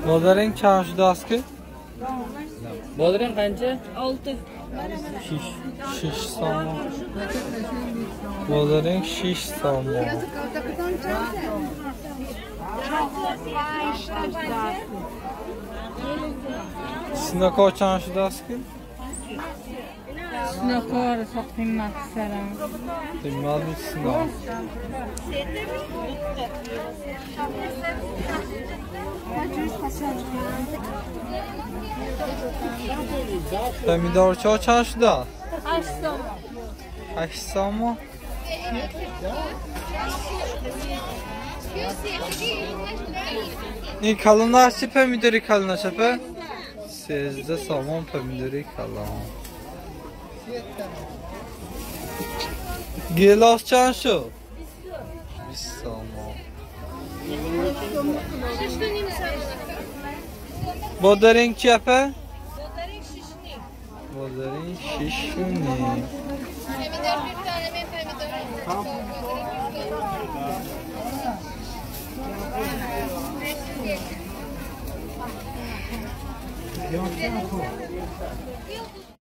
Bodring чанд шудааст ки? Bodring qancha? 6. 6 сомон. Bodring 6 сомон. Sinaко чанд шудааст ки? Sinaко rosa qimmat писарам. Qimmat sino. Pomidorcha чанд шудааст? 8 сомон. 8 сомон. Ин калонаш чи помидори калонаш апа? 13 сомон помидори калон. Гелос чанд шуд? 20 сомон. Bodring чи апа? Bodring 6,5.